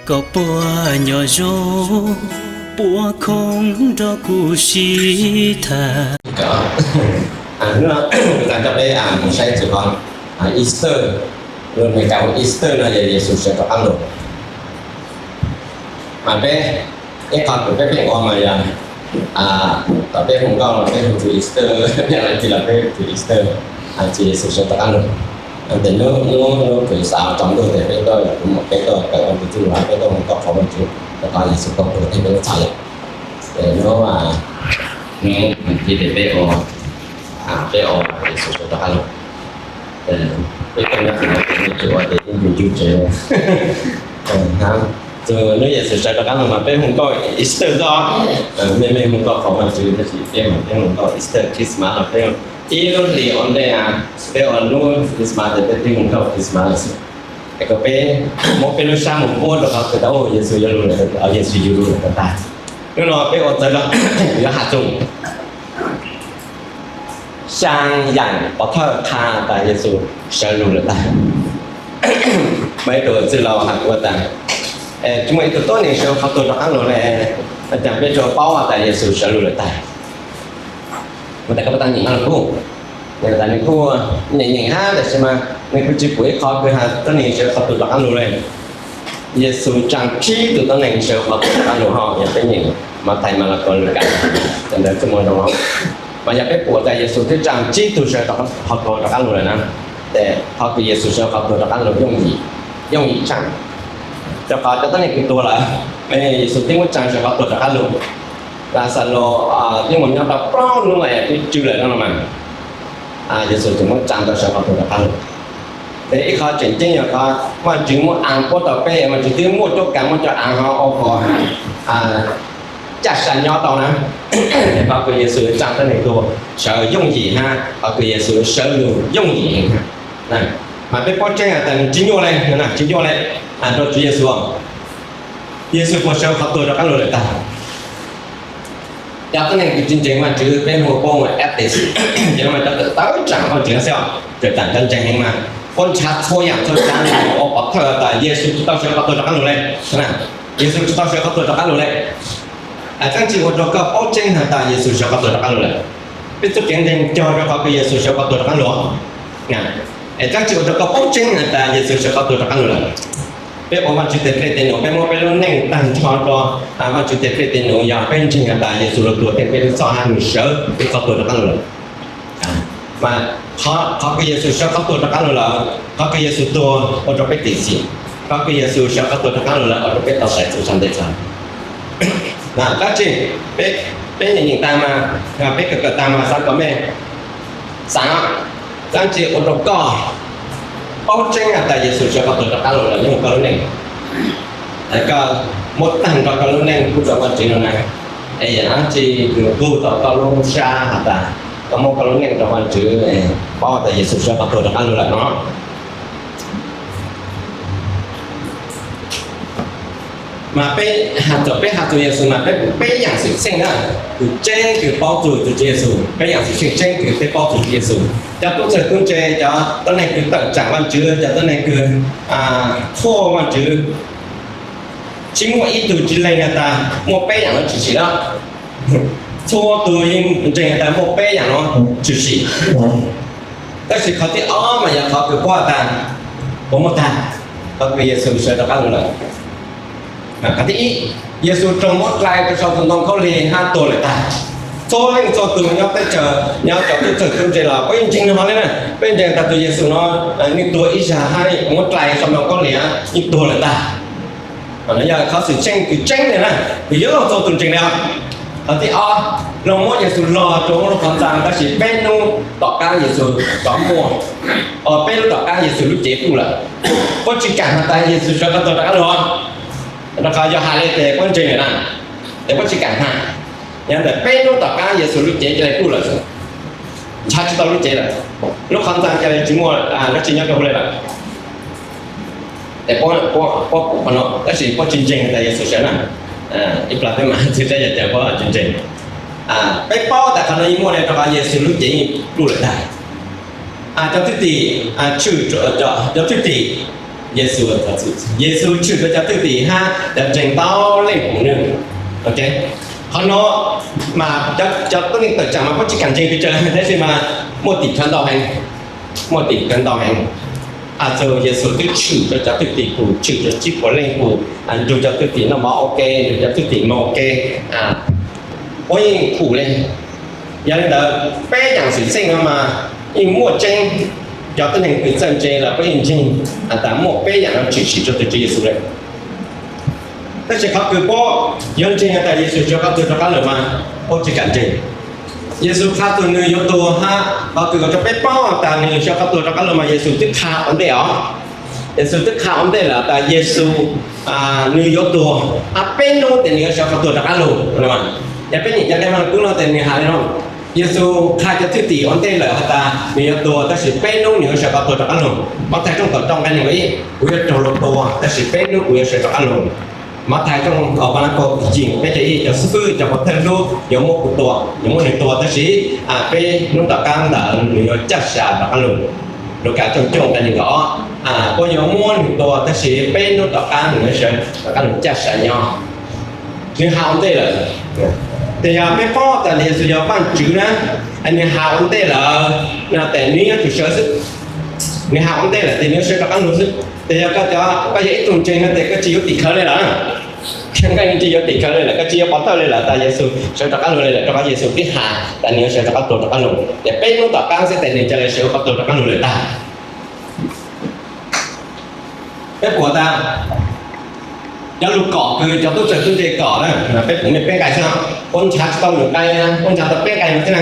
Koj puas nyob zoo, puas khoom nrog kuv sib tham? Hnub no kuv xav coj peb mus saib txog qhov Easter, lus Meskas hu Easter no yog Yexus sawv rov qab los. Mas peb, ib qho uas peb pheej ua mas yog thaum peb hu nkauj los peb hu tus Easter, peb hu tus Easter, txij Yexus sawv rov qab los. Ces hnub, hnub, hnub kuv xav tsaus ntuj ces peb tuaj, kuv mam peb tuaj kawm ua tus txuj lus, peb tuaj hu nkauj qhov Vajtswv, rau qhov Yexus tau tuag thiab peb txhawj lawm. Ces hnub, hnub kuv thiaj peb ua, peb ua Yexus sawv rov qab los. Peb tuaj nyob tim no ces ua ces ib ncig ncig tsev. Tus hnub Yexus sawv rov qab los mas peb hu nkauj Easter xwb, mej mej hu nkauj qhov Vajtswv, tab sis peb mas peb hu nkauj Easter, Christmas los peb ib lub hlis ua ntej, peb ua hnub Christmas ces peb twb hu nkauj Christmas lawm xwb. Es kom peb muab peb lub sab mus puab rau qhov tias Yexus yuav lug lawm, Yexus yuav lug lawm tag. Hnub no peb ua txawv zog, yuav has txug xyaa yaam pov thawj qha tas Yexus sawv lug lawm tag. Muaj ib tug txwj laug has kuv tas, tsis muaj ib tug tuab neeg sawv qhov tuag rov qab los le, ua caag peb tsuas paub tas Yexus sawv lug lawm tag. Kuv tas koj puas tau nyeem no los kuv, tas nws kuj nyeem nyeem hab, tab sis mas nws kuj tsis pum ib qho kws has tuab neeg sawv qhov tuag rov qab los le. Yexus tsaa tsib tug tuab neeg sawv qhov tuag rov qab los ho, yog peb nyeem Mathais, Malakaus, Lukas, cov ntawd txuj moo zoo. Mas yog peb pum tas Yexus twb tsaa tsib tug sawv qhov tuag rov qab los lawm na, ces qhov kws Yexus sawv qhov tuag rov qab los yooj yim, yooj yim tshaj, rau qhov cov tuab neeg kws tuag lawm, Yexus twb muab tsaa sawv qhov tuag rov qab los. Laxalus twb mus nyob tau plaub hnub twb tsw lawm no los mas, Yexus tseem muab tsaa tau sawv qhov tuag rov qab los. Ces ib qho tseem ceeb yog qhov Vajtswv muab aa puab rau peb, Vajtswv twb muaj cuab kav muab cov aav ho ua qhov caj sa nyob tau na. Qhov kws Yexus tsaa tuab neeg tuag sawv yooj yim hab, qhov kws Yexus sawv lug yooj yim heev hab. Mas peb paub tseeb tas nws tsis nyuaj le, tsis nyuaj le, rau Tswv Yexus. Yexus puas sawv qhov tuag rov qab los lawm tag? Cov tuab neeg kws tsis ntseeg Vajtswv peb hu puab ua atheist, ces no mas cov tawv tsaam Vajtswv no xwb, tawv tsaam cov ntseeg heev mas puab nrhav txhua yaam txhua tsav ua pov thawj tas Yexus tsis tau sawv qhov tuag rov qab los le. Yexus tsis tau sawv qhov tuag rov qab los le. Txheeb tsis ua rau koj paub tseeb has tas Yexus sawv qhov tuag rov qab los lawm. Peb txuj kev ntseeg cog rau qhov kws Yexus sawv qhov tuag rov qab los. Es txheeb tsis ua rau koj paub tseeb has tas Yexus sawv qhov tuag rov qab los lawm. Peb ua Vajtswv tes dlej tes num, peb muab peb lub neej tag nrho rau Vajtswv tes dlej tes num, yog peb ntseeg has tas Yexus los tuag tej peb lub txhoj hab nws sawv qhov tuag rov qab los lawm. Mas qhov kws Yexus sawv qhov tuag rov qab los lawm, qhov kws Yexus tuag ua rau peb tim xim, qhov kws Yexus sawv qhov tuag rov qab los lawm ua rau peb tau txais txuj sa ntev txha. Dab tsi peb nyeem nyeem taag mas, peb kawm kawm taag mas xaav kom mej xaav, dab tsi ua rau koj paub tseeb has tas Yexus sawv qhov tuag rov qab los lawm nyob koj lub neej, koj muab taag nrho koj lub neej pub rau Vajtswv no na, es yog dab tsi kws qug tau koj lub sab has tas koj muab koj lub neej rau Vajtswv, paub tas Yexus sawv qhov tuag rov qab los lawm no. Mas peb has txug, peb has txug Yexus mas peb pum peb yaam xwm txheej na, kws tseeb kws paub txug Tswv Yexus, peb yaam xwm txheej tseeb kws peb paub txug Tswv Yexus. Cov tub txawg tub ntse, cov tuab neeg kws tawm tsaam Vajtswv, cov tuab neeg kws thuaj Vajtswv, tsis muaj ib tug tsis leeg has tas muaj peb yaam no tshwm sim na. Txhua tug yeej ntseeg has tas muaj peb yaam no tshwm sim. Tab sis qhov thib ob mas yog qhov kws paub has tas puas muaj tag, qhov kws Yexus sawv rov qab los lawm. Qhov thib ib, Yexus raug muab dlai rau saum tus ntoo khaub lig hab tuag lawm tag. Txhua leej txhua tug nyob teb chaws, nyob cov tub txawg tub ntse los peb yeej ntseeg no le na, peb ntseeg tas tus Yexus no nws tuag ib zag hab muab dlai saum ntoo khaub lig hab yeej tuag lawm tag. Yog qhov xwm txheej kws tseeb le na, kws yuav luag txhua tug ntseeg le os. Qhov thib ob, luag muab Yexus log rua lub qhov ntxa, tab sis peb hnub tom qab Yexus rov muaj, peb hnub tom qab Yexus lub cev pluj lawm. Puab tsis kaam has tas Yexus sawv qhov tuag rov qab los, rau qhov yog has le ces puab ntseeg lawm na, es puab tsis kaam has. Yog ntawm peb hnub tom qab Yexus lub cev ca le pluj lawm, ntshaw tsis tau lub cev lawm, lub qhov ntxa ca le tsis muaj dab tsi nyob rau hauv le lawm. Es puab pum qhov no tab sis puab tsis ntseeg tas Yexus sawv na. Ib plag peb mam txhwb saib yog cas puab tsis ntseeg. Peb paub tas qhov no yeej muaj le rau qhov Yexus lub cev yeej pluj lawm tag. Cov thwj tim, cov thwj tim Yexus, Yexus tshwm rau cov thwj tim hab cov ntseeg ntau leej pum nws. Qhov no mas cov tuab neeg tawm tsam mas puab tsis kam ntseeg pes tsawg, tab sis mas muaj tim khawv ntau heev, muaj tim khawv ntau heev. Txug Yexus twb tshwm rau cov thwj tim pum, tshwm rau tsib puas leej pum, nrug cov thwj tim noj mov ua ke, nrug cov thwj tim mloog ua ke, puab yeej pum le. Yog le ntawd peb yaam xwm txheej no mas yeej muaj tseeb, cov tuab neeg kws txawj ntse los puab yeej ntseeg has tas muaj peb yaam no tshwm sim rua tug Tswv Yexus le. Tab sis qhov kws puab yuav ntseeg has tas Yexus sawv qhov tuag rov qab lawm mas puab tsis kam ntseeg. Yexus qha tug nwg yuav tuag hab qhov kws ua rua peb paub has tas nwg sawv qhov tuag rov qab lawm mas Yexus twb qha ua ntej os. Yexus twb qha ua ntej lawm tas Yexus nwg yuav tuag hab peb nub tes nwg yuav sawv qhov tuag rov qab lug. Yog peb nyeem cov nqe Vaj Lug Kub no tes nwg has le no, Yexus qha cov thwj tim ua ntej lawm has tas nwg yuav tuag tab sis peb nub nwg yuav sawv qhov tuag rov qab lug. Mathais tshooj kaum rau nqe neeg nkaum ib, kuv yuav raug luag tua tab sis peb nub kuv yuav sawv rov qab lug. Mathais tshooj, Markos yim peb caug ib, cov xib fwb cov pov thawj hlub yuav muab kuv tua, yuav muab nwg tua tab sis peb nub tom qab ntawd nwg yuav caj sa rov qab lug. Lukas tshooj cuaj nqe neeg nkaum ob, puab yuav muab nwg tua tab sis peb nub tom qab nwg yuav sawv rov qab lug caj sa nyob. Nwg has ua ntej lawm. Tes yog peb paub tas Yexus yog Vaajtswv na, nwg has ua ntej lawm no tes nwg yuav tsum sawv xwb. Nwg has ua ntej lawm tes nwg yuav sawv rov qab lug xwb. Tes yog koj, koj yog ib tug ntseeg no tes koj tsis yuav tim khawv le lawm. Koj tsis yuav tim khawv le lawm, koj tsis yuav pov thawj le lawm tas Yexus sawv rov qab lug le lawm, rua qhov Yexus twb has tas nwg yuav sawv rov qab tuag rov qab lug. Tes peb nub tom qab xwb tes nwg ca le sawv qhov tuag rov qab lug lawm tag. Peb pum tas cov lug kom kws cov tub rawg tub ntse kom na, peb pum nej peb nqai xwb, puab nrhav tsis tau nwg nqai, puab nrhav tau peb nqai no xwb na.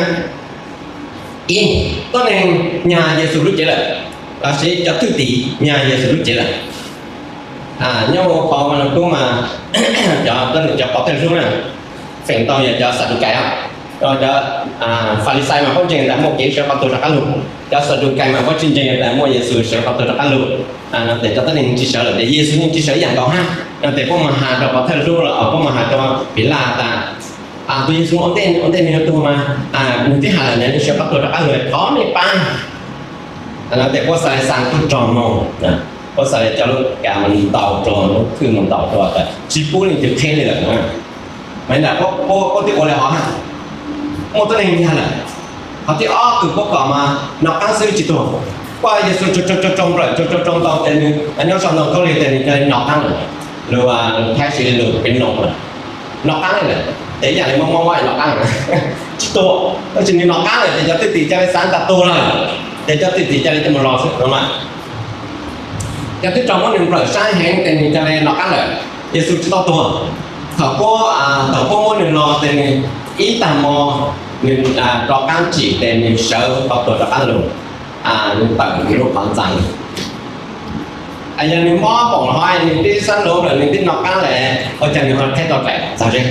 Ib, tuab neeg nyag Yexus lub cev lawm, lossis cov thwj tim nyag Yexus lub cev lawm. Nyob huv phau Vaj Lug Kub mas cov, cov pov thawj hlub na, feem ntau yog cov Xadukais os. Cov Falixais mas puab ntseeg tas muaj kev sawv qhov tuag rov qab lug. Cov Xadukais mas puab tsis ntseeg tas muaj Yexus sawv qhov tuag rov qab lug. No tes cov tuab neeg tsis sawv lawm tes Yexus yeej tsis sawv ib yaam nkaus hab. No tes puab mas has rua pov thawj hlub los puab mas has rua Pilaj tas, tus Yexus ua ntej, ua ntej nwg yuav tuag mas nwg twb has lawm nwg sawv qhov tuag rov qab lug, thov mej pab. No tes puab xav le xaa tub rog moog, puab xav le coj lub kav mas ntaus rua, lub thwj mas ntaus rua tas tsis pub leej twg qheb le lawm. Mas ntawm puab twb ua le hov hab, muaj tuab neeg nyag lawm. Qhov thib ob kws puab kom mas nov qaab xwb tsis tuag. Kuj Yexus tsaug tsaug nplawm tsaug tsaug ntau tes nwg nyob sau ntoo khaub lig tes nwg ca le nov qaab lawm. Lug Thaib siv le lug peb noo lawm, nov qaab lawm. Tes ib yaam le mob mob nov qaab, tsis tuag, tab sis nwg nov qaab lawm tes cov thwj tim ca le xaav tas tuag lawm, tes cov thwj tim ca le coj moog los xwb no mas. Cov tub rog muab nwg nplawm sab heev tes nwg ca le nov qaab lawm. Yexus tsis tau tuag. Thaum puab, thaum puab muab nwg los tes nwg ib tag mo, nwg rov qaab tsim tes nwg sawv qhov tuag rov qaab lug, nwg tawm nwg lub qhov ntxaa. Yog nwg mob poom hov nwg twb sab luv lawm nwg twb nov qaab lawm, ua cas nwg ho qheb tau dlaim txag zeb?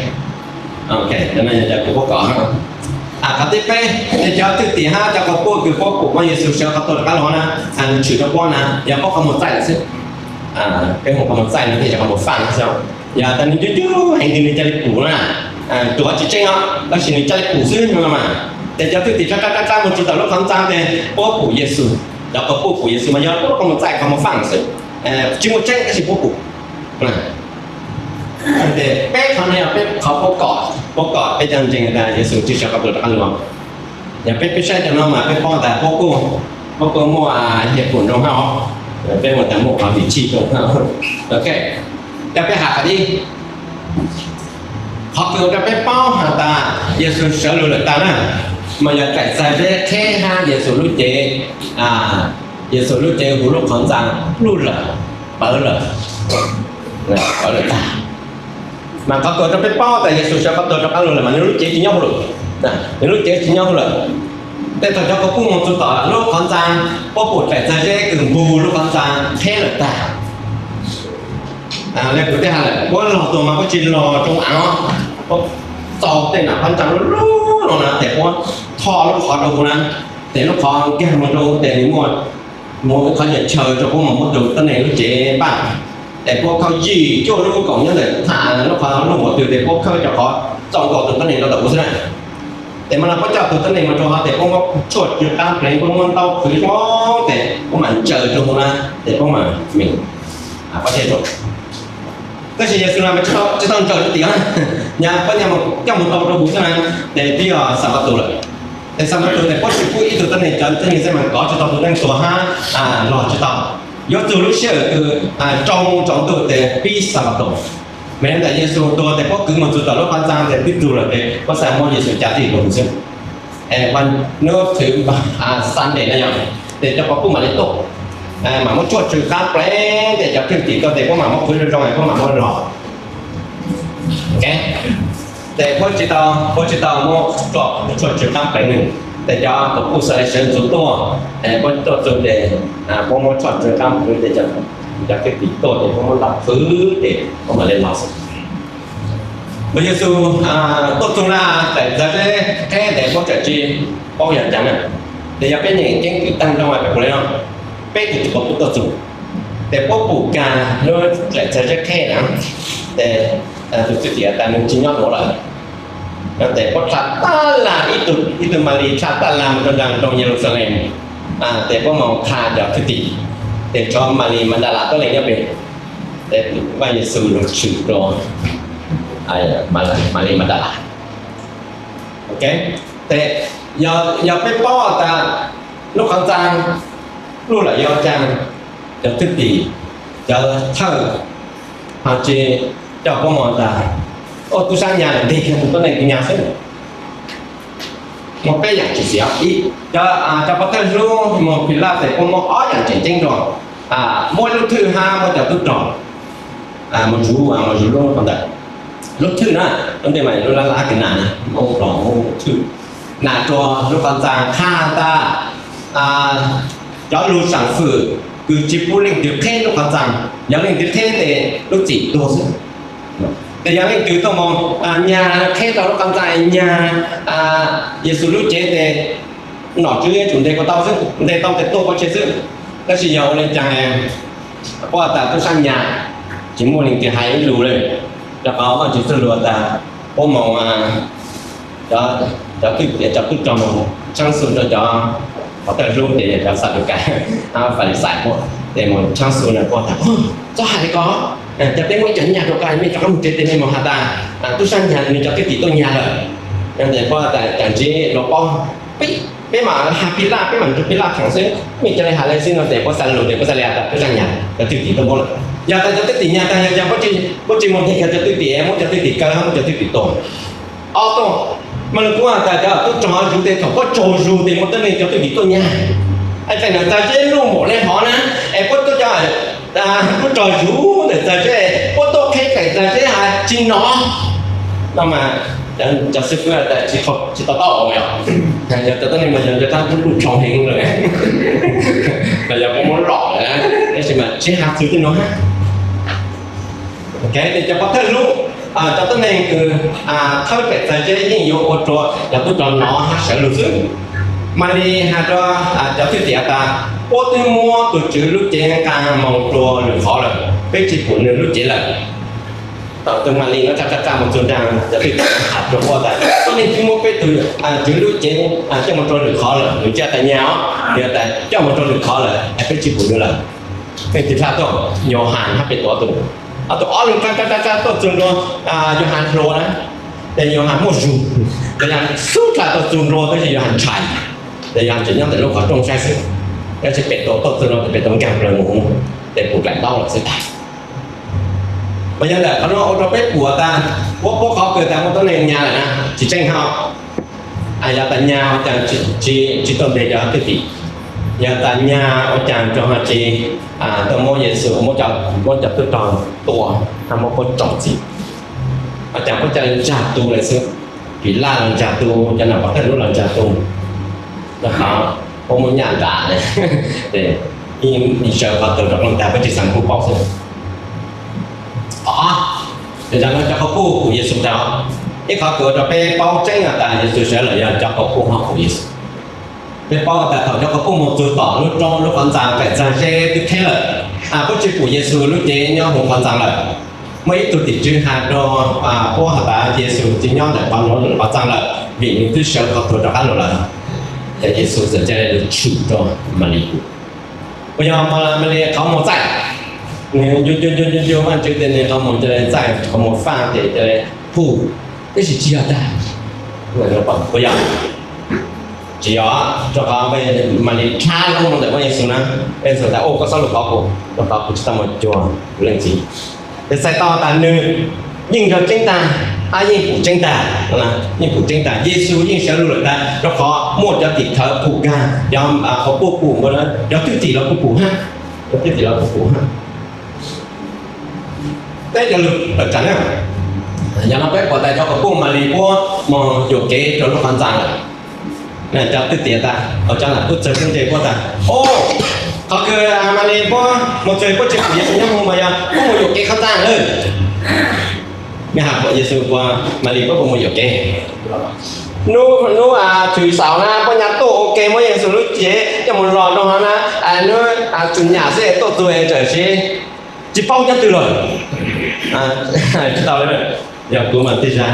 Kuv puab kom. Qhov thib peb, cov thwj tim hab cov quas puj kws puab pum muab Yexus sawv qhov tuag rov qaab lug na, tshwm rua puab na, yog puab qhov muag txaij lawm xwb. Peb hu qhov muag txaij no thiaj yog qhov muag faaj xwb. Yog tas nwg cug cug heev tes nwg ca le pum na, tuav tsis tseeb os, tab sis nwg ca le pum xwb no mas. Tes cov thwj tim rab rab rab rab moog txug tom lub qhov ntxaa tes puab pum Yexus. Cov quas puj pum Yexus mas yog puab qhov muag txaij qhov muag faaj xwb, tsis muaj tseeb tab sis puab pum. Tes peb qhov no yog peb qhov puab kom, puab kom peb cov ntseeg tas Yexus tsis sawv qhov tuag rov qaab lug. Yog peb, peb saib cov no mas peb paub tas puab kuj, puab kuj muaj hiam pum nroo hab os. Peb muaj tas muaj qhov vim tshij nroo hab. Ok, cov peb has qhov ib, qhov kws ua rua peb paub has tas Yexus sawv lug lawm tag na, mas yog dlaim txag zeb qheb hab Yexus lub cev, Yexus lub cev huv lub qhov ntxaa pluj lawm, pawv lawm, pawv lawm tag. Mas qhov kws ua rua peb paub tas Yexus sawv qhov tuag rov qaab lug lawm mas nwg lub cev tsis nyob huv lawm, nwg lub cev tsis nyob huv lawm. Tej thaum cov quas puj moog txug tom lub qhov ntxaa, puab pum dlaim txag zeb kws npug lub qhov ntxaa qheb lawm tag. Le kuv twb has lawm, puab lug tuag mas puab tsis lug tsoo aav, puab txaug tej nam qhov ntxaa lub lub no na tes puab tho lub qhov rua huv na, tes lub qhov nkaag moog rua huv tes nwg muaj, muaj ib qhov nyuam chaw rua puab moog muab tug tuab neeg lub cev npaaj. Tes puab khawb yim cuaj lub koom nyob ntawm tham lub qhov lub npaum twg tes puab khawb cov qhov txaus nkaus tug tuab neeg rua tom huv xwb na. Tes mas no puab coj tug tuab neeg moog rua huv tes puab muab tshuaj tsw qaab pleev, puab muab ntaub qhwv zoo tes puab maam ntsaws rua huv na, tes puab maam meem. Tab sis Yexus mas tsis tau ntsaws rau tim, nyab puab coj mus tau rau hauv xwb na, ces twb yog Xanpataus lawm. Ces Xanpataus ces puab tsis pub ib tug tuab neeg cov txwj neeg xeeb mas kov tsis tau tus neeg tuag hab los tsis tau. Yuav txug lub sij hawm kws rau moos tsaus ntuj ces pib Xanpataus. Mas yog ntawm Yexus tuag ces puab kwv moog txug tom lub qhov ntxaa ces twb txug lawm ces puab xaav muab Yexus ca txij rau hauv xwb. Hnub thwv Sunday na yog, ces cov pov pub mam li tuaj, mam muab tshuaj tsw qaab pleev ces cov thwj tim tuaj ces puab mam muab qhwv zoo zoo puab mam muab los. Ces puab tsis tau, puab tsis tau muab tshuaj tsw qaab pleev nws, ces cov pov pub xaav le sawv ntxuv tuaj, puab tuaj txug ces puab muab tshuaj tsw qaab pleev ces cov thwj tim tuaj ces puab muab los qhwv ces puab mam li los xwb. Mas Yexus tuaj txug na, daim txawv zeb qheb tes puab txawm tsis paub yog caag na. Ces yog peb nyeem Ceeb Kwm Taag Nrho peb pum le no, peb tug tsis pov pub tuaj txug, ces puab pum kag lub daim txawv zeb qheb na, ces tus thwj tim tas nws tsis nyob hauv lawm. Ces puab tshaj tab lag, ib tug Malis tshaj tab lag mus rau nraag nroog Yeluxalees, ces puab moog qha cov thwj tim, ces tshuav Malis Madalas tuab leeg nyob pem, ces Vaaj Yexus lug tshwm rua Malis Madalas. Ces yog peb paub tas lub qhov ntxaa pluj lawm yog caag, cov thwj tim, cov thawj, ho tsis coj puab moog tas, ua tub sab nyas lawm nteg kiag tus tuab neeg kws nyas xwb. Muaj peb yaam tshwm sim, ib, cov pov thawj hlub moog Philaj tes puab muab ob yaam tseem ceeb rua, muab lub thwj hab muab cov tub rog, moog zuv, moog zuv lub qhov ntawd. Lub thwj na, lub ntej mas lub lab lab kws nam na, muab thwj nam rua lub qhov ntxaa qha tas cov lug saam fwm kws tsis pub leej twg qheb lub qhov ntxaa, yog leej twg qheb tes lub txim tuag xwb. Tes yog leej twg tuaj moog nyag qheb tau lub qhov ntxaa, nyag Yexus lub cev tes nom tswv yuav tsum nteg kuas tau xwb, nteg tau tes tuag pov tseg xwb. Tab sis yog ua le caag puab tas tub sab nyas, tsis muaj leej twg hais ib lus le, rua qhov Vaajtswv txuj lug tas puab moog, cov tub rog moog tshaab xu rua cov pov thawj hlub tes cov Xadukas, Falixais puab tes moog tshaab xu na puab tas, txhob hais le ko, cov peb muaj ib cov nyag rua koj, mej rov qab moog tsev tes mej moog has tas tub sab nyas nwg cov thwj tim tuaj nyag lawm. Yog tes puab tas cas ntsib luas paub, peb mam has Philaj, peb mam nrug Philaj khaam xwb, mej ca le has le xwb no tes puab xaav lug tes puab xaav le has tas tub sab nyas cov thwj tim tuaj muab lawm. Yog tas cov thwj tim nyag tas yog cas puab tsis muaj nteg cov thwj tim, muab cov thwj tim kaw hab muab cov thwj tim tuag. Ob tug, mas nws kuj tas cov tub rog zuv tes thaum puab tsaug zug tes muaj tuab neeg cov thwj tim tuaj nyag. Es txawm nam txawv zeb luj npaum le hov na, es puab tuaj cov tub rog zuv ntawm txawv zeb, puab tuaj qheb daim txawv zeb has tsis nov. No mas cov xib fwb tas tsis tau taub os, yog cov tuab neeg mas yog cov tab luj tshau heev lawm, los yog puab muab lom lawm, tab sis mas tsis has txug tej nuav hab. Tes cov pov thawj hlub, cov tuab neeg kws thawb pem txawv zeb yeej yuav ua rua cov tub rog nov hab sawv lug xwb. Malis has rua cov thwj tim tas, puab twb muab tug Tswv lub cev nqaa moog rua lwm qhov lawm, peb tsis pum nwg lub cev lawm. Thaum tug Malis nuav tsa tsa tsa moog txug nraag, cov thwj tim has rua puab tas, tuab neeg twb muab peb tug Tswv lub cev coj moog rua lwm qhov lawm, nwg tsi tas nyag os, nwg tas coj moog rua lwm qhov lawm es peb tsi pum nwg lawm. Leej twg tshaj tuaj? Yauhas hab Petus tug. Ob tug ob leeg tsa tsa tsa tuaj txug nrua Yauhas hluas na, tes Yauhas muaj zug, tes Yauhas xub tshaj tuaj txug nrua tab sis Yauhas ntshai, tes Yauhas tseem nyob ntawm lub qhov rooj saib xwb. Tab sis Petus tuaj txug nrua tes Petus nkaag plaws mus, tes pum dlaim ntaub lawm xwb tag. Mas yog ntawm qhov nuav ua rua peb pum tas, puab paub qhov kws tas muaj tuab neeg nyag lawm na, tsis tseeb hab. Yog tas nyag ua caag tsi tuaj nteg cov thwj tim? Yog tas nyag ua caag rua ho tsi tuaj muab Yexus, muab cov tub rog tua, ho muab puab tsoom txim? Ua caag puab ca le ntsag tu lawm xwb? Philaj los ntsag tu, cov nam pov thawj hlub los ntsag tu, rua qhov puab muaj nyaj nram, ib sawv qhov twg rov qab tag, puab tsi xaav kuj paub xwb. Os, cov qhov kuj pum Yexus tag. Ib qhov kws ua rua peb paub tseeb tas Yexus sawv lawm yog cov qhov kuj ho pum Yexus. Peb paub tas thaum cov qhov kuj moog txug tom lub roob lub qhov ntxaa, daim txag zeb twb qheb lawm, puab tsi pum Yexus lub cev nyob huv qhov ntxaa lawm. Muaj ib tug tim tswv has rua puab has tas Yexus tsi nyob ntawm qhov nuav lub qhov ntxaa lawm vim nws twb sawv qhov tuag rov qab lug lawm. Ces Yexus txawm ca le lug tshwm rua Malis pum. Puas yog Malis qhov muag txaij? Nws ncu ncu ncu ncu Vajtswv tias nws qhov muag coj li txaij, qhov muag faj ces coj li phuj, tab sis tsis yog tag. Puas yog? Tsis yog, rau qhov Malis dhab loo ntawm Vaj Yexus na, Vaj Yexus tas, Ua koj txhob lus qhov kuv, rau qhov kuv tsis tau mus cuag kuv leej txiv. Ces txhais tau tas nws yeej yog tseeb tag, hab yeej pum tseeb tag, yeej pum tseeb tag, Yexus yeej sawv lug lawm tag, rau qhov muaj cov tim khawv pum kag, cov qhov puaj pum, cov thwj tim los kuj pum hab, cov thwj tim los kuj pum hab. Teb cov lus tawm tsam na, yog no peb pom tas cov qhov puaj Malis puab moog yuam kev rau lub qhov ntxa lawm. Cov thwj tim tas, cov nam puab txawg txeeb ntse puab tas, O, qhov kws Malis puab moog txug puab tsis pum Yexus nyob hov mas yog puab moog yuam kev qhov ntxa lawm. Mej has Yexus puas, Malis puab puas moog yuam kev? Nub, nub tshwm xaum na puab nyab tuaj ua ke muab Yexus lub cev coj moog los rau hov na, nub tshwm nyam xwb tuaj txug es tawm siv, tsis paub nyob twg lawm. Tsis tau, yog kuv mas tej zag,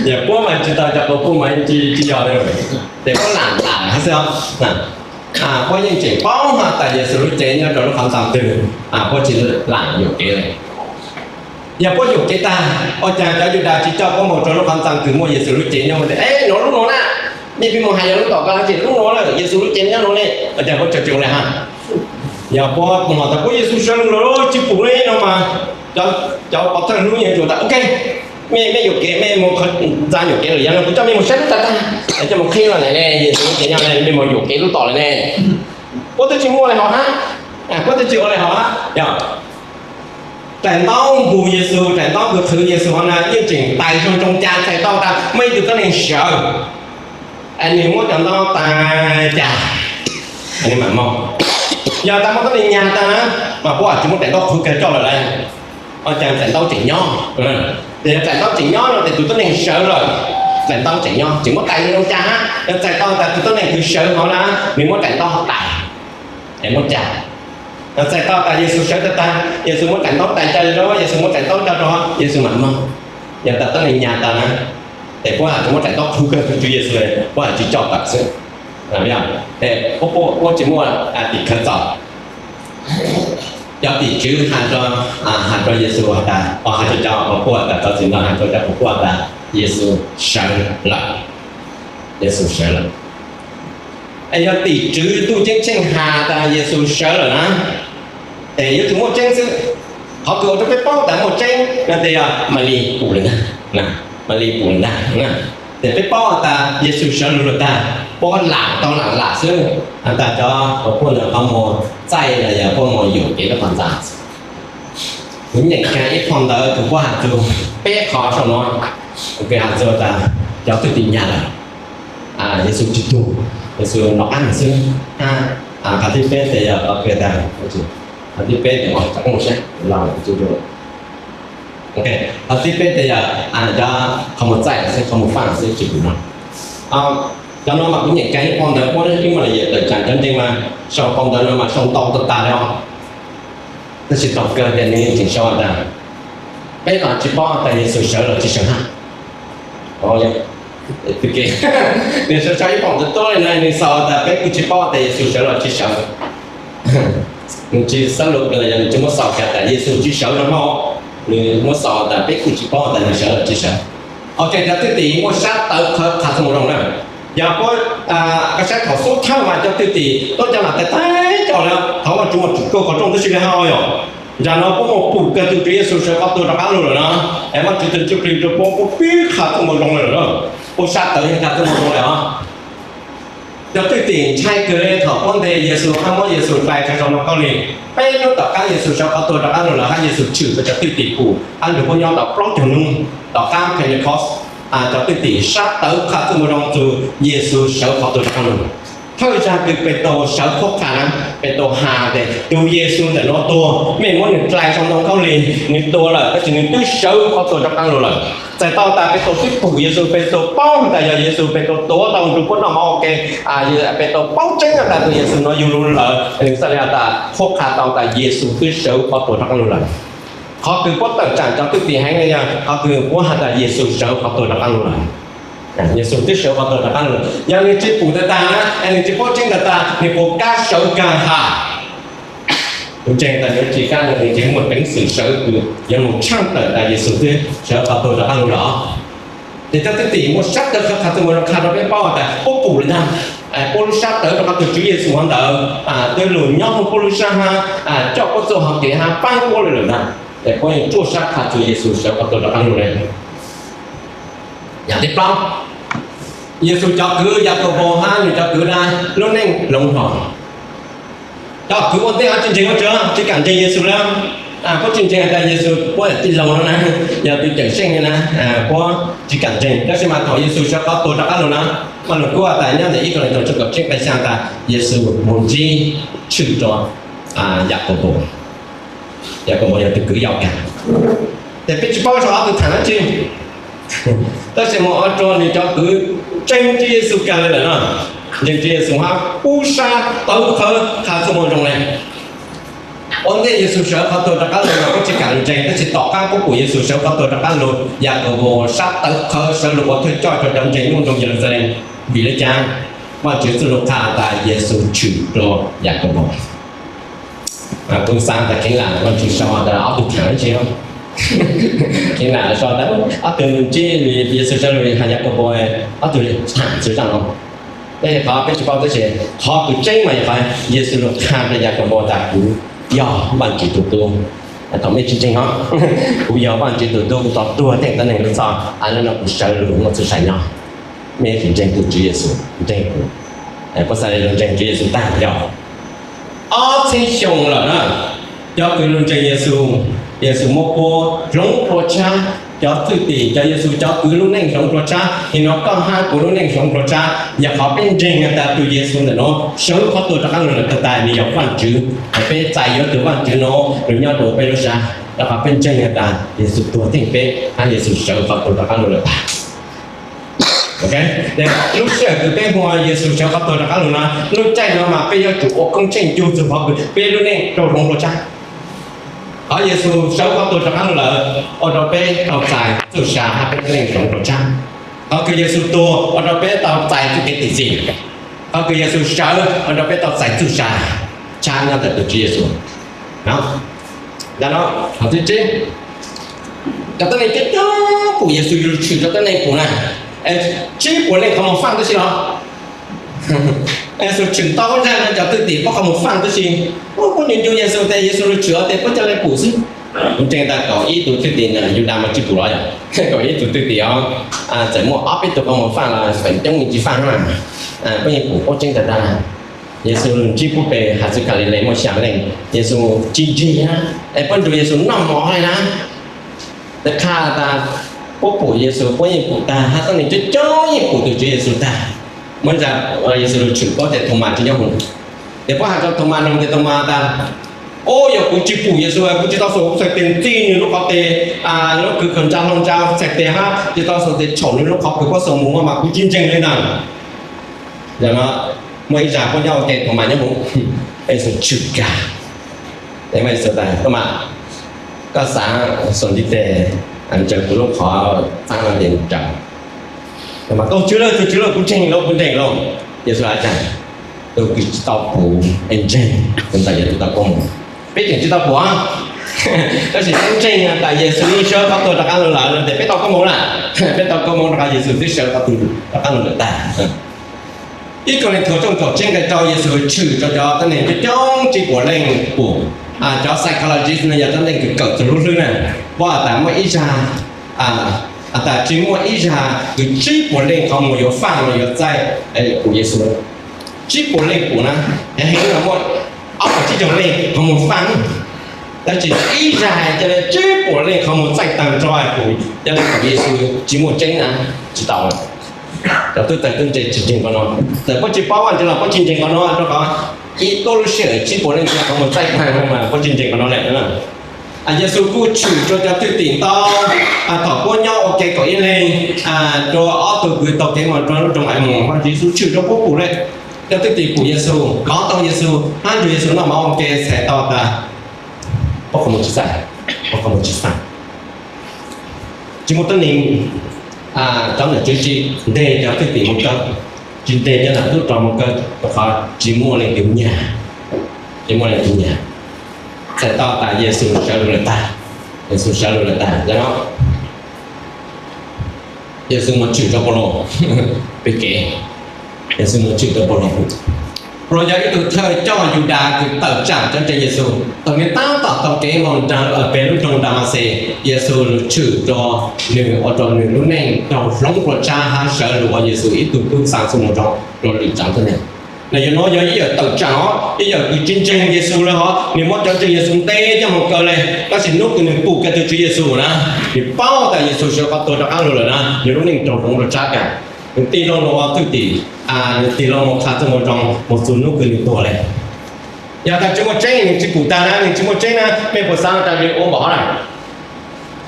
yog puab mas tsis tau, cov qhov puaj mas tsis yog li. Ces puab lam lam hab xwb os. Puab yeej tseem paub hab tas Yexus lub cev nyob rau lub qhov ntxa twg, puab tsis lam yuam kev li. Yog puab yuam kev tag, ua caag cov Yudas tsis coj puab moog rau lub qhov ntxa kws muaj Yexus lub cev nyob, Es, nuav lub nuav na, mej pheej moog has yog lub tom ko, tab sis lub nuav na Yexus lub cev nyob nuav ne, ua caag puab tseem ua le hab? Yog puab moog has tas puab Yexus sawv lug lawm tsis pum le no mas, cov pov thawj hlub yeej tsuas tas, Ok, mej, mej yuam kev, mej moog qhov ntxa yuam kev lawm, yog no kuv coj mej moog saib lub tag tag, coj moog qhib los ntawm ne, Yexus lub cev nyob ne, mej moog yuam kev lub tom lawm ne. Puab twb tsis muaj le hov hab, puab twb tsis ua le hov hab. Yog daim ntaub npug Yexus, daim ntaub kws qhwv Yexus hov na yeej tseem tais zoo zoo cas txhais tau tas muaj ib tug tuab neeg sawv, es nws muab cov ntaub tais cas, nws mam moog. Yog tas muaj tuab neeg nyag tag na, mas puab tsis muab daim ntaub qhwv kag coj lawm lauj. Ua cas daim ntaub tseem nyob? Ces yog daim ntaub tseem nyob no ces tus tuab neeg sawv lawm, daim ntaub tseem nyob, tseem muab tais zoo zoo cas hab, yog txhais tau tas tus tuab neeg kws sawv hov na, nws muab daim ntaub tais, es muab cas. Yog txhais tau tas Yexus sawv tag tag, Yexus muab daim ntaub tais coj rau, Yexus muab daim ntaub coj rau, Yexus mam moog. Yog tas tuab neeg nyag tag na, es puab has tsis muab daim ntaub qhwv kag tus Tswv Yexus, puab has tsis coj tawm xwb. Es puab tsis muaj tim khawv txaus. Cov tim tswv has rau, has rau Yexus has tas, has rau cov qhov puaj tas, txog txim no has rau cov qhov puaj tas Yexus sawv lawm. Yexus sawv lawm. Es yog tim tswv Tub Ceeb Tsheej has tas Yexus sawv lawm na, es yuav tsum muaj tseeb xwb. Qhov kws ua rau peb paub tas muaj tseeb no ces yog Malis pum lawm ntag, Malis pum lawm ntag. Ces peb paub tas Yexus sawv lug lawm tag, puab lam tau lam lam xwb, has tas cov qhov puaj ntawd qhov muag txaij los yog puab muag yuam kev lub qhov ntxa. Kuv nyeem kag ib phau ntawv kws puab has txug peb qhov saum no, kws has txug tas cov thwj tim nyag lawm, Yexus tsis tug, Yexus nov qab xwb. Qhov thib peb tes yog, qhov thib peb tes, qhov thib peb tes yog cov qhov muag txaij xwb, qhov muag faj xwb tsis pum no. Cov no mas kuv nyeem kag ib phau ntawv puab ib mas la yam tawm tsaam cov ntseeg mas sau phau ntawv no mas sau ntau tag tag li os. Tab sis thaum kawg ces nws tseem sau tas peb mas tsis paub tas Yexus sawv los tsis sawv hab. Nws sau sau ib phau ntawv tuab li no, nws xaus tas peb kuj tsis paub tas Yexus sawv los tsis sawv. Nws tsis xav lus los yog nws tsis muab xaus tas Yexus tsis sawv no hab, nws muab xaus tas peb kuj tsis paub tas nws sawv los tsis sawv. Ok, cov thwj tim muaj sab tawv qhov qha txuj moo zoo na. Yog puab, koj saib thaum xub thawj mas cov thwj tim tuab cov lam tag tag coj li, thaum Vajtswv mus tsum koj qhov rooj tib si li hab yog. Tam no puab mus pum kawg tug Tswv Yexus sawv qhov tuag rov qab lug lawm no, es Vajtswv tus ntsuj plig rau puab, puab pib qha txuj moo zoo lawm na. Puab sab tawv yeej qha txuj moo zoo li os. Cov thwj tim ntshai kawg li thaum puab ntes Yexus hab muab Yexus dlai rau saum ntoo khaub lig. Peb hnub tom qab Yexus sawv qhov tuag rov qab lug lawm hab Yexus tshwm rau cov thwj tim pum hab nrug puab nyob tau plaub caug hnub. Tom qab Pentecost, cov thwj tim sab tawv qha txuj moo zoo txug Yexus sawv qhov tuag rov qab lug. Thawj zag kws Petus sawv qhuab qha na, Petus has tias tug Yexus ntawm no tuag, mej muab nws dlai saum ntoo khaub lig, nws tuag lawm tab sis nws twb sawv qhov tuag rov qab lug lawm. Txhais tau tas Petus twb pum Yexus, Petus paub tas yog Yexus, Petus tuav tau nrug puab noj mov ua ke. Petus paub tseeb tas tug Yexus no yug lug lawm, nws txhaj li has tas qhuab qha tau tas Yexus twb sawv qhov tuag rov qab lug lawm. Qhov kws puab tawm tsaam cov thwj tim heev yog qhov kws puab has tas Yexus sawv qhov tuag rov qab lug lawm. Yexus twb sawv qhov tuag rov qab lug lawm, yog nws tsis pum tag tag na, es nws tsis paub tseeb tag tag, nws puas kam sawv kag has? Kuv ntseeg tas yuav tsis kaj ntug nws tseem muaj peev xwm sawv kws yuav mus tshaj tawm tas Yexus twb sawv qhov tuag rov qab los lawm. Ces cov thwj tim muaj sab tawv qhawv qha txuj moo no qha rau peb paub tas puab pum li ntag, puab lub sab tawv rau qhov tug Tswv Yexus hov ntawd twb lug nyob puab lub sab hab, coj puab txuj hauv kev hab paab puab li lawm ntag. Ces puab yeej ruaj sab qha txug Yexus sawv qhov tuag rov qab los lawm. Yam thib plaub, Yexus cov kwv Yakaunpaus hab nws cov kwv na lub neej hloov hlo. Cov kwv ua ntej hab tsis ntseeg, ua tsaug tsis kam ntseeg Yexus lawm. Puab tsis ntseeg tas Yexus puab yog tij laug no na, yog tus cawm seej na, puab tsis kam ntseeg. Tab sis mas thaum Yexus sawv qhov tuag rov qab los na, Vaj Lug Kub tas nyob ntawm ib Kauleethaus tshooj kaum tsib nqe xyaa tas Yexus mus ntsib tshwm rua Yakaunpaus. Yakaunpaus yog tug kwv yau kag. Ces peb tsis paub sau ob tug tham dlaab tsi, tab sis mus ua rua nws cov kwv ntseeg Tswv Yexus kag li lawm na. Ntseeg Tswv Yexus hab pub sab tawv qhawv qha txuj moo zoo le. Ua ntej Yexus sawv qhov tuag rov qab los mas puab tsis kam ntseeg, tab sis tom qab puab pum Yexus sawv qhov tuag rov qab los, Yakaunpaus sab tawv qhawv sawv lug ua thawj coj rua cov ntseeg nyob nroog Yeluxalees. Vim le caag? Vaajtswv txuj lug qha tas Yexus tshwm rua Yakaunpaus. Kuv xaav tas kheev lam Vaajtswv sau tas ob tug tham dlaab tsi, kheev lam sau tas ob tug ntsib Yexus sawv lug has Yakaunpaus ob tug tham txug zaaj no. Tab sis qhov peb tsis paub tab sis qhov kws tseeb mas yog qhov Yexus lug qha rua Yakaunpaus tas kuv yog Vaajtswv tug tub. Thaum mej tsis ntseeg os, kuv yog Vaajtswv tug tub, kuv tau tuag theej tuab neeg lub txhoj, le no kuv sawv lug muaj txuj sa nyob. Mej yuav tsum ntseeg tug Tswv Yexus, ntseeg kuv. Puab xaav le lug ntseeg Tswv Yexus taag yog ob txhiab xyoo lawm na. Cov kws lug ntseeg Yexus, Yexus muab puab hloov dlua tshab. Cov thwj tim, cov Yexus cov kws lub neej hloov dlua tshab, nim no koj hab kuv lub neej hloov dlua tshab, yog qhov peb ntseeg tas tug Yexus ntawm nuav sawv qhov tuag rov qab los lawm tag, nwg yog Vaajtswv, peb txais yuav tug Vaajtswv nuav lug nyob rua peb lub sab, rua qhov peb ntseeg tas Yexus tuag theej peb hab Yexus sawv qhov tuag rov qab los lawm tag. Lub sij hawm kws peb muaj Yexus sawv qhov tuag rov qab los na, lub caij no mas peb yuav tsum ua koob tsheej cug txug qhov kws peb lub neej raug hloov dlua tshab. Qhov Yexus sawv qhov tuag rov qab los lawm ua rua peb tau txais txuj sa hab peb lub neej hloov dlua tshab. Qhov kws Yexus tuag ua rua peb tau txais txuj kev tim txim. Qhov kws Yexus sawv ua rua peb tau txais txuj sa tshab nyob ntawm tug Tswv Yexus. Cov tuab neeg coob coob pum Yexus, Yexus tshwm rua tuab neeg pum na, tsib puas leej qhov muag faaj tib si los. Yexus tshwm tau zaaj no cov thwj tim puab qhov muag faaj tib si. Puab ncu ncu Yexus tes Yexus lug tshwm tes puab ca le pum xwb. Kuv ntseeg tas kaum ib tug thwj tim Yudas mas tsis pum los yog, kaum ib tug thwj tim os, txawm muaj ob peb tug qhov muag faaj los feem coob tsis faaj na. Puab yeej pum koob tseeb tag tag. Yexus ntsib puab pem hav txwv Kalilais muaj xyaa leej, Yexus tsis ntsig na, es puab nrug Yexus noj mov hab na. Qha tas puab pum Yexus puab yeej pum tag, hab tuab neeg coob coob yeej pum tug Tswv Yexus tag. Muaj ib zag Yexus lug tshwm paub tes Thomas tsis nyob hov, tes puab has rua Thomas noog tes Thomas tas, o, yog kuv tsis pum Yexus, kuv tsis tau xuas kuv txhais tes ntxig nwg lub qhov tes, lub kws khaws ntsa hlau ntsa txhais tes hab tsis tau xuas tes tshaum nwg lub qhov kws puab xuas mus mas kuv tsis ntseeg li ntag. Yog no muaj ib zag puab nyob ua ke Thomas nyob hov, Yexus tshwm kag, tes Yexus tas, Thomas, koj xaav xuas ntiv tes ntsaws kuv lub qhov txaab no tes ntsaws. Thomas, Tug Tswv lauj, Tug Tswv lauj, kuv ntseeg lauj, kuv ntseeg lauj. Yexus has tas, tug kws tsis tau pum es ntseeg, ntawd yog tug tau koob moov. Peb tseem tsis tau pum, tab sis peb ntseeg tas Yexus yeej sawv qhov tuag rov qab los lawm no tes peb tau koob moov lawm. Peb tau koob moov rua qhov Yexus twb sawv qhov tuag rov qab los lawm tag. Ib Kauleethaus tshooj kaum tsib nqe rau, Yexus tshwm rua cov tuab neeg coob coob tsib puas leej pum. Cov psychologist no yog tuab neeg kws kawm txug lub hlwb na, paub tas muaj ib zag, tas tsis muaj ib zag kws tsib puas leej qhov muag yuav faaj los yuav txaij pum Yexus. Tsib puas leej pum na, heev los muaj ob puas tsib caug leej qhov muag faaj, tab sis ib zag ca le tsib puas leej qhov muag txaij taag nrho pum, ca le pum Yexus tsis muaj tseeb na, tsis tau. Cov tub txawg tub ntse tsis ntseeg qhov no, txawm puab tsis paub Vaajtswv los puab tsis ntseeg qhov no rua qhov ib tuab lub sij hawm tsib puas leej qhov muag txaij taag mas puab tsis ntseeg qhov no lawm. Yexus kuj tshwm rua cov thwj tim ntau, thaum puab nyob ua ke kaum ib leeg, rua ob tug kws taug kev moog rua lub nroog Eemoos, Yexus tshwm rua puab pum le. Cov thwj tim pum Yexus, kov tau Yexus, hab nrug Yexus noj mov ua ke txhais tau tas puab qhov muag tsis txaij, puab qhov muag tsis faaj. Tsis muaj tuab neeg, cov nom tswv tsis nteg cov thwj tim moog kawg, tsis nteg cov nam tub rog moog kawg, rua qhov tsis muaj leej twg nyag, tsis muaj leej twg nyag. Txhais tau tas Yexus sawv lug lawm tag, Yexus sawv lug lawm tag, yog no Yexus mus tshwm rau Paulus pem kev, Yexus mus tshwm rau Paulus. Paulus yog ib tug thawj coj Yudas kws tawm tsam cov ntseeg Yexus. Thaum nws tab tom taug kev mus pem lub nroog Damaxes, Yexus lug tshwm rau nws ua rau nws lub neej raug hloov rua tshab hab sawv lug ua Yexus ib tug tub xa txuj moo zoo rau lwm tsav tuab neeg. Nws yog, no yog ib yawm tawm tsam os, ib yawm kws tsis ntseeg Yexus lawm hos, nws muab cov ntseeg Yexus ntes coj mus kaw le, tab sis hnub kws nws pum kiag tug Tswv Yexus na, nws paub tas Yexus sawv qhov tuag rov qaab lug lawm na, nws lub neej raug hloov rua tshab kag. Nws tig loo ua thwj tim, nws tig loo mus qha txuj moo zoo mus txug hnub kws nws tuag le. Yog tas tsis muaj tseeb nws tsis pum tag na, nws tsis muaj tseeb na, mej puas xaav tas nws ua npaum hov na?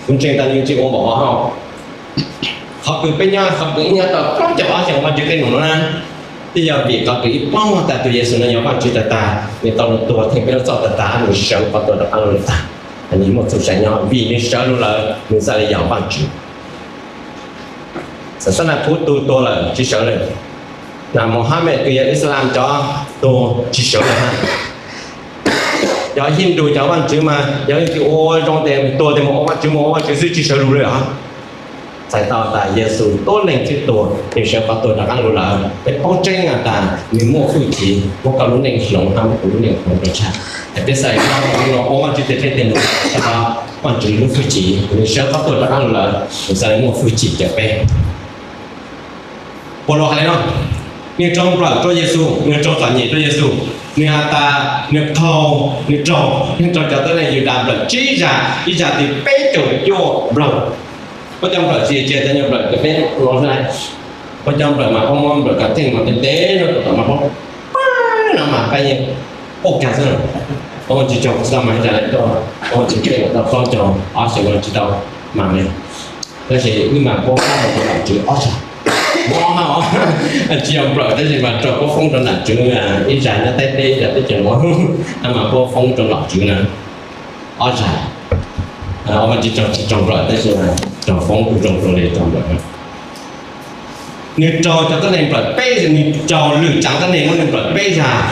Kuv ntseeg tas nws tsis ua npaum hov. Qhov kws peb nyob, qhov kws ib nyob tau plaub caug ob xyoos Vaajtswv tej num no na, twb yog vim qhov kws ib paub tas tug Yexus no yog Vaajtswv tag tag, nws tau lug tuag theej peb lub txoj tag tag, nws sawv qhov tuag rov qaab lug lawm tag. Nws muaj txuj sa nyob vim nws sawv lug lawm, nws txhaj le yog Vaajtswv. Xam xab nas pub tug tuag lawm tsis sawv lawm, na Mohammed kws yog Islam cov tuag tsis sawv lawm hab. Cov Hindu cov vaajtswv mas yog leej twg ua zoo tes tuag tes mus ua vaajtswv, mus ua vaajtswv xwb tsis sawv lug le os. Txhais tau tas Yexus tuab leeg txwj tuag, nws sawv qhov tuag rov qaab lug lawm, peb paub tseeb tas nws muaj hwj chim muab koj lub neej hloov hab muab kuv lub neej hloov rua tshab. Es peb xaav ua Vaajtswv tes dlej tes num, Vaajtswv lub hwj chim, nws sawv qhov tuag rov qaab lug lawm, nws xaav le muaj hwj chim rua peb. Paulus hais le no, nws raug nplawm rua Yexus, nws raug txom nyem rua Yexus, nws has tas nws qaug, nws raug, nws raug cov tuab neeg Yudas nplawm tsib zag, ib zag twg peb caug cuaj nplawg. Puab cov nplawm tsis yog cov nyuag nplawm kws peb ua xwb na, puab cov nplawm mas puab muab nplawm kav theej mas ntev ntev no tom mas puab, no mas peb yeej ua kag xwb. Puab tsis raug, tsis tau mas ib zag le tuaj, puab tsis peb tau plaub caug ob xyoos no tsis tau mas le. Tab sis wb mas puab foob rau nom tswv ob zag, mob hab, tsis yog nplawm tab sis mas raug puab foob rau nom tswv, ib zag nyob Thaib teb, ib zag teb chaws nuav, mas puab foob rau nom tswv na ob zag. Tsis raug, tsis raug nplawm tab sis raug foob kuj zoo zoo le raug nplawm. Nws raug cov tuab neeg nplawm peb, nws raug lwm tsaav tuab neeg muab nws nplawm peb zag,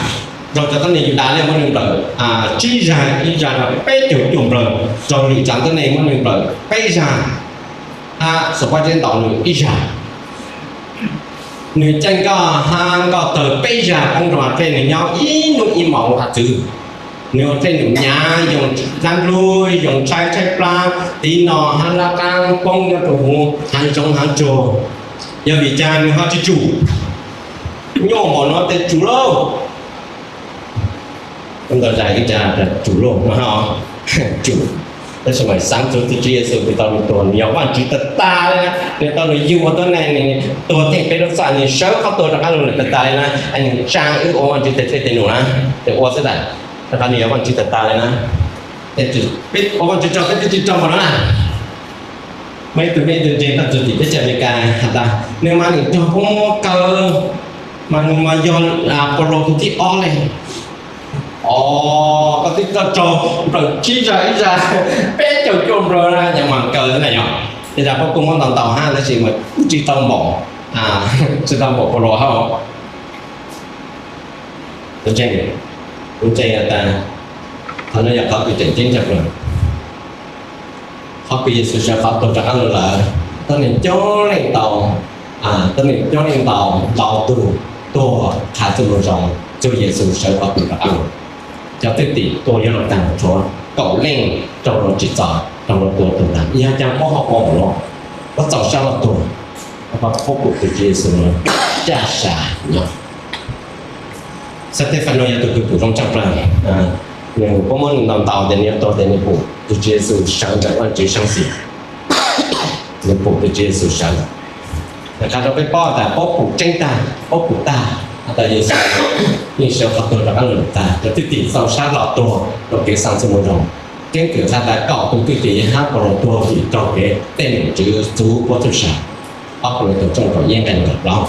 raug cov tuab neeg Yudas le muab nws nplawm tsib zag, ib zag raug peb caug cuaj nplawg, raug lwm tsaav tuab neeg muab nws nplawm peb zag, hab xuas pob zeb ntaus nws ib zag. Nws caij nkoj hab nkoj tawg peb zag poob rau hav dlej, nws nyob ib hnub ib hmos ua hav txwv. Nws ua dlej num nyav, yoo dlaab nplug, yoo tshaib tshaib plab, tiv no hab lab qaab poob nyob rau huv haav zoov haav tsuag. Yog vim cas nws ho tsis tsum? Nyuaj npaum no tes tsum lauj. Ntau zag ib zag tsum lauj, tsum. Tab sis mas xaav txug tug Tswv Yexus kws tau nws tuag, nws yog Vaajtswv tag tag le na, nws tau nws yug ua tuab neeg, nws tuag theej peb lub txoj, nws sawv qhov tuag rov qaab lug lawm tag tag le na, es nws tsaa wb ua Vaajtswv tes dlej tes num na, nws ua xwb tas, rau qhov nws yog Vaajtswv tag tag le na. Ua Vaajtswv tsaug peb twb tsis raug npaum no na. Muaj ib tug, muaj ib tug ntseeg tau txug tim teb chaws Amelikas has tas nws mas nws raug puab muab kaw, mas nws mas yog Paulus tug thib ob le. Os, koj twb tau raug nplawm tsib zag ib zag, peb caug cuaj nplawg na, yog mas kaw na yog. Tej zag puab kuj muab ntau ntau hab tab sis mas kuj tsis tau npaum, tsis tau npaum Paulus hab. Tus ntseeg, tus ntseeg tas, qhov no yog qhov kws tseem ceeb tshaj plaws. Qhov kws Yexus sawv qhov tuag rov qaab lug lawm, tuab neeg coob leej ntau, tuab neeg coob leej ntau, ntau tug tuag qha txuj moo zoo txug Yexus sawv qhov tuag rov qaab lug. Cov thwj tim tuag yuav luag taag tshuav kaum leej raug luag tsim txom, raug luag tua tuag taag. Yog caag puab ho ua npaum no, puab txaus sab lug tuag, puab pum tug Tswv Yexus caj sa nyob. Xav Teb Fas Nus yog tug kws pum zoo tshaj plawg. Nws, puab muab nws ntaus ntaus tes nws yuav tuag tes nws pum tug Tswv Yexus sawv ntawm Vaajtswv saab xis. Nws pum tug Tswv Yexus sawv ntawm. Qha rau peb paub tas puab pum tseeb tag, puab pum tag has tas Yexus yeej sawv qhov tuag rov qaab lug tag, cov thwj tim txaus sab lug tuag rau kev xaa txuj moo zoo. Keeb kwm qha tas kaum tug thwj tim hab Paulus tuag vim raug kev tej nom tswv txuv puab txuj sa. Ob Kolintos tshooj kaum ib nqe kaum plaub.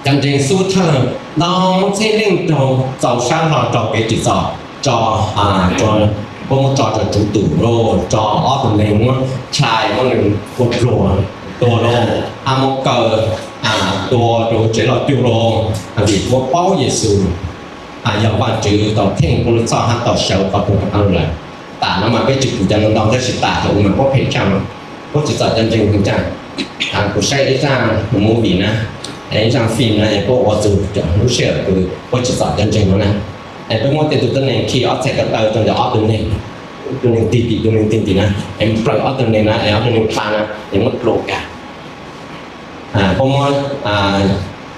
Cov ntseeg xub thawj ntau txheeb leej raug txaus sab lug raug kev tsim txom, tso, puab muab tso rau tswv tum lauj, tso ob tug neeg muab tshai muab nws ua pluag tuag lauj, hab muab kaw tua rau tsev loj cuj lauj, vim puab paub Yexus. yog Vajtswv tau theej Pub Lub Txhoj hab tau sawv qhov tuag rov qaab lug lawm. Tam no mas peb tsi pum cov no ntau tab sis tam thaum u mas puab phem tshaj no, puab tsi txaus cov ntseeg tshaj. Kuv saib ib zaaj movie na, ib zaaj film na es puab ua txug lub sij hawm kws puab tsi txaus cov ntseeg no na, es puab muab tej tug tuab neeg khi ob txhais ko taw rua ntawm ob tug neeg, ib tug neeg tig tim, ib tug neeg tig tim na, es nplawm ob tug neeg na es ob tug neeg pha na es muab dlua kag. Puab muab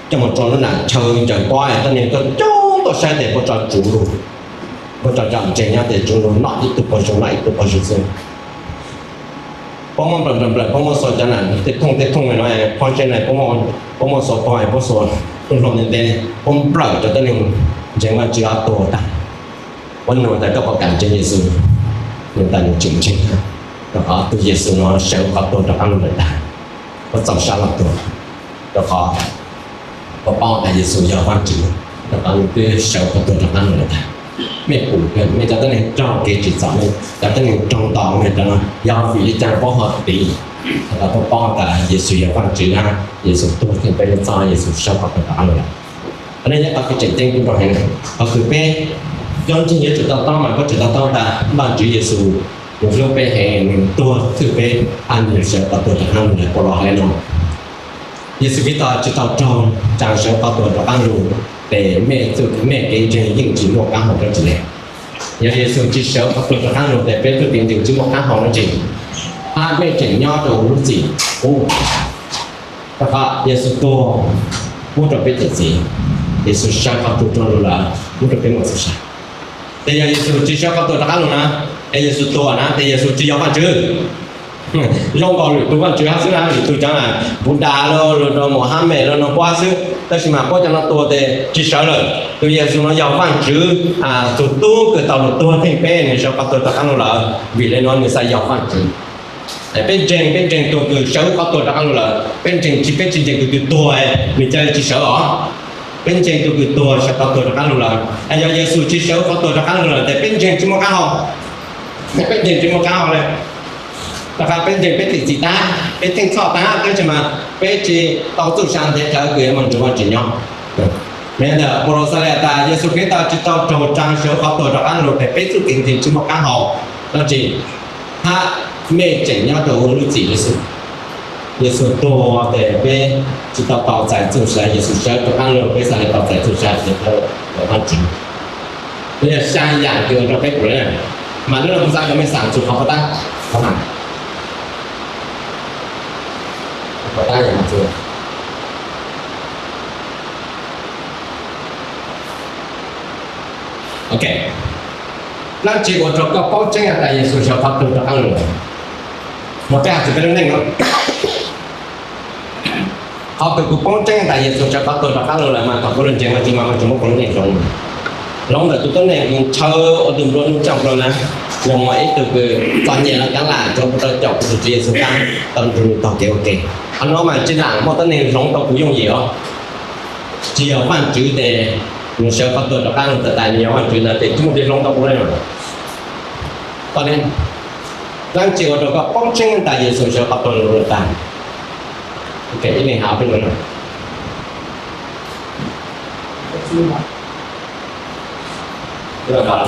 coj moog rua lub nam chaw ncaws pob es tuab neeg tuaj coob tuaj saib tes puab tso tsuv lug, puab tso cov ntseeg nyob tes tsuv lug noj ib tug pawg zug noj ib tug pawg zug xwb. Puab muab nplawm nplawm nplawm, puab muab xuas cov nam tej thooj tej thooj no, phab ntseeg na puab muab xuas pog es puab xuas tub hluas ntev ntev, puab nplawm cov tuab neeg ntseeg Vajtswv ob tuag tag. Puab nug tas koj puas kam ntseeg Yexus, nug tas nws tseem ntseeg, rua qhov tug Yexus no sawv qhov tuag rov qaab lug lawm tag. Puab txaus sab lug tuag, rua qhov puab paub tas Yexus yog Vajtswv, rua qhov nws twb sawv qhov tuag rov qaab lug lawm tag. Mej pum, mej cov tuab neeg raug kev tsim txom, mej cov tuab neeg raug ntaus, mej cov no yog vim le caag puab ho tiv? Rua qhov puab paub tas Yexus yog Vajtswv hab Yexus tuag theej peb lub txhoj, Yexus sawv qhov tuag rov qaab lug lawm. Qhov no yog qhov kws tseem ceeb kuj rua heev, qhov kws peb cov ntseeg yuav tsum to taub mas puab tsum to taub tas Vajtswv Yexus nws hlub peb heev, nws tuag thwj peb, hab nws sawv qhov tuag rov qaab lug lawm puas los hab no. Yexus Khetos tsi tau raug tsaa sawv qhov tuag rov qaab lug, tes mej txuj mej kev ntseeg yeej tsi muaj qaab hau dlaab tsi le. Yog Yexus tsi sawv qhov tuag rov qaab lug tes peb txuj kev ntseeg tsi muaj qaab hau dlaab tsi, hab mej tseem nyob rua huv lub txim qub. Rua qhov Yexus tuag pub rua peb txuj txim, Yexus sawv qhov tuag rov qaab lug lawm pub rua peb muaj txuj sa. Tes yog Yexus tsi sawv qhov tuag rov qaab lug na, es Yexus tuag na, tes Yexus tsi yog Vajtswv. Zoo nkaus lwm tug vaj tswv hab xwb na, lwm tug cov na, Buddha los, los Mohammed los no puab hab xwb, tab sis mas puab cov no tuag tes tsi sawv lawm. Tug Yexus no yog Vajtswv tug tub kws tau lug tuag theej peb, nws sawv qhov tuag rov qaab lug lawm, vim le nuav nws xaav yog Vajtswv. Peb ntseeg, peb ntseeg tug kws sawv qhov tuag rov qaab lug lawm, peb ntseeg tsi, peb tsi ntseeg tug kws tuag nws ca le tsi sawv os. Peb ntseeg tug kws tuag sawv qhov tuag rov qaab lug lawm. Yog Yexus tsi sawv qhov tuag rov qaab lug lawm tes peb ntseeg tsi muaj qaab hau, peb ntseeg tsi muaj qaab hau le. Rua qhov peb ntseeg peb txuj txim tag, peb theej txhoj tag, tab sis mas peb tsi tau txuj sa ntev dlhawv kws yuav moog nrug Vajtswv nyob. Puas los xaav le tas Yexus Khetos tsi tau raug tsaa sawv qhov tuag rov qaab lug tes peb txuj kev ntseeg tsi muaj qaab hau dlaab tsi, hab mej tseem nyob rua huv lub txim le xwb. Yexus tuag tes peb tsi tau tau txais txuj sa, Yexus sawv rov qaab lug peb xaav le tau txais txuj sa, Vajtswv. Yog xyaa yaam kws rua peb pum le, mas lub no kuv xaav kom mej xaam txug qhov puas tab, puas tab yog txug. Ok, dlaab tsi ua rua koj paub tseeb tas Yexus sawv qhov tuag rov qaab lug? Mas peb has txug peb lub neej no. Qhov kws kuv paub tseeb tas Yexus sawv qhov tuag rov qaab lug lawm mas thaum kuv lug ntseeg Vajtswv mas Vajtswv muab kuv lub neej hloov, hloov ntawm tug tuab neeg kws ntshaw ua tug nplua nuj tsaaj nplua na, moog ua ib tug kws txom nyem los kaab lam rua kuv tau caum kuv tug Tswv Yexus kaab tau nrug nws taug kev ua ke. Qhov no mas tsi lam muaj tuab neeg hloov tau kuv yooj yim os. Tsi yog Vajtswv tes nws sawv qhov tuag rov qaab lug tas tas nws yog Vajtswv ntawd tes tsi muaj dlej hloov tau kuv le. Dlaab tsi ua rua koj paub tseeb tas Yexus sawv qhov tuag lug lawm tag? Ib leeg has peb lug no. Yog tas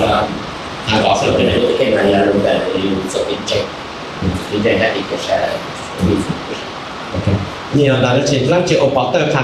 dlaab tsi, dlaab tsi ua pov tawj qha